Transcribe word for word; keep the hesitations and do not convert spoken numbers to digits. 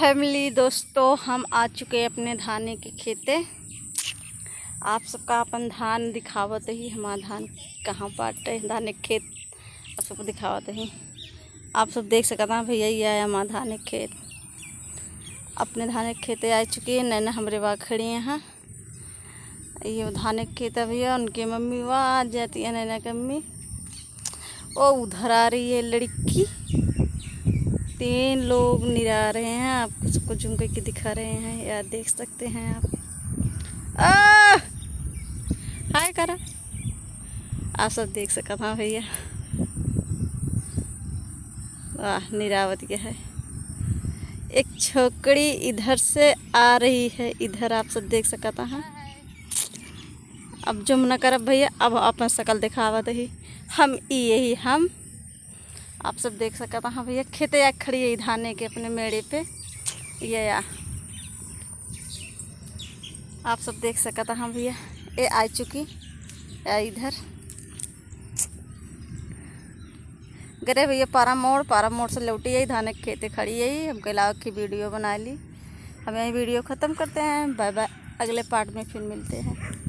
फैमिली, दोस्तों, हम आ चुके अपने धाने के खेते। आप सबका अपन धान दिखावत ही, हमार धान कहाँ बाटे, धाने के खेत आप सबको दिखावत ही। आप सब देख सकत हैं भैया, ये आया हमार धाने के खेत। अपने धाने के खेते आ चुकी है, नैना हमरे बा खड़ी यहाँ। ये धाने के खेत है भैया, उनके मम्मी वहाँ आ जाती है, नैना की मम्मी। ओ, उधर आ रही है लड़की। तीन लोग निरा रहे हैं, आपको सबको जूम करके दिखा रहे हैं, या देख सकते हैं आप। आ! हाय करा। आप सब देख सकत हैं भैया। वाह, निरावत के है। एक छोकरी इधर से आ रही है, इधर आप सब देख सकत हैं। अब जूम न करब भैया, अब अपन शकल दिखावत ही। हम ई यही हम आप सब देख सकत हैं भैया, खेते आ खड़ी है धाने के अपने मेड़े पे। ये या आप सब देख सकत हैं भैया, ये आ चुकी है इधर। गरे भैया पारा मोड़, पारा मोड़ से लौटी आई, धाने के खेते खड़ी आई। हम कहला कि वीडियो बना ली। हम यही वीडियो ख़त्म करते हैं। बाय बाय, अगले पार्ट में फिर मिलते हैं।